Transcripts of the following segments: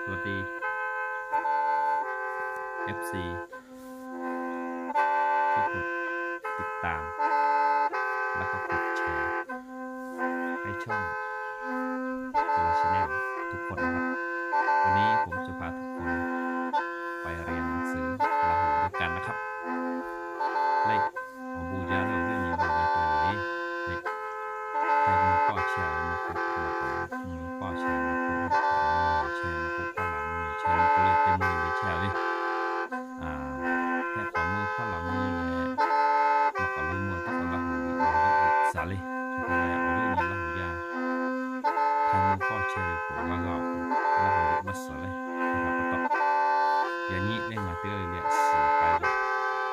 สวัสดี เอฟซี ที่กดติดตาม แล้วก็กดแชร์ ให้ช่อง จุฬา Channel ทุกคนนะครับ วันนี้ผมจะพาทุกคนไปเรียนหนังสือลาหูด้วยกันนะครับ Leh awˬ bon jaˇ ve awˬ viˉ awˬ nyi teˇ hpaˍ-oˬ, leh hk'a mui pawˇ chehˇ ve maˇ k'oˆ, hk'a mui pawˇ chehˇ ve maˇ k'oˆ, hk'a mui chehˇ ve maˇ k'oˆ, hk'a mui chehˇ ve maˇ k'oˆ leh teˇ meuˇ ve chehˇ ve. Hk'e k'awꞈ mui hk'a mui leh, maˇ k'awꞈ leuˉ meuˇ teˇ k'awꞈ Laˇ huˍ ve awˬ liˇ ve tcuh leh, awˬ viˉ awˬ nyi Laˇ huˍ yaˇ hk'a mui pawˇ chehˇ ve k'o, g'a g'a-oˬ k'o, Laˇ huˍ ve maˇ suhˍ leh, hk'e k'awꞈ pa taw, yaꞈ nyi leh ngaˬ teˇ g'aˇ le leh suhˍ k'ai ve,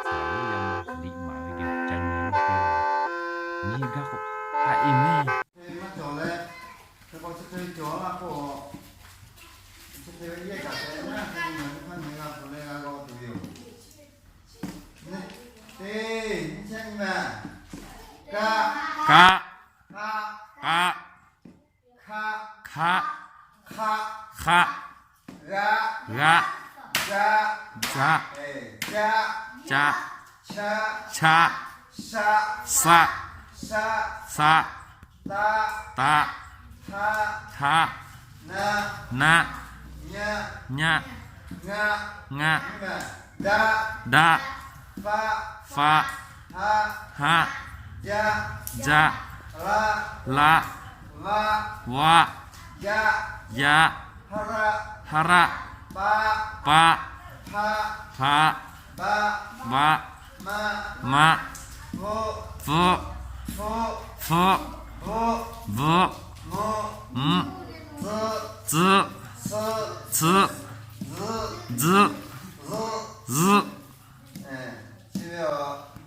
suhˍ ve yaˇ mawˇ liꞈ maˍ ve geh ca nyi ve teˇ g'aˇ, nyi gaˇ k'o, ha e mehˇ. Maˇ cawˬ leh, hk'e k'o chi hk'e cawˬ laˇ k'o, chi hk'e ve yehˇ kaꞈ tehꞈ maˇ hk'e ve ngaˬ hui hk'aˇ nyi g'a k'o leh g'a g'aw tuˬ ve yoˬ. Teˇ, nyi chehˇ nyi ma. Kaˆ. Kaˆ. K'aˆ. K'aˆ. Hkaˆ. Hkaˆ. Hk'aˆ. Hk'aˆ. G'aˆ. G'aˆ. Jaˆ. Jaˆ. Caˆ. Chaˆ. Chaˆ. Saˆ. Saˆ. Saˆ. Taˆ. Taˆ. Htaˆ. Htaˆ. Naˆ. Naˆ. Nyaˆ. Nyaˆ. Ngaˆ. Ngaˆ. Daˆ. Daˆ. Faˆ. Haˆ. Haˆ. Jaˆ. Jaˆ. Laˆ. Laˆ. Vaˆ. Vaˆ. Yaˆ. Yaˆ. Hraˆ. Paˆ. Paˆ. Hpaˆ. Vaˆ. Maˆ. Pfuhˆ. Pfuhˆ. Bvuhˆ. Mvuhˆ. Tcuhˆ. Tcuhˆ. Tzuhˆ. Zuhˆ. Zuhˆ.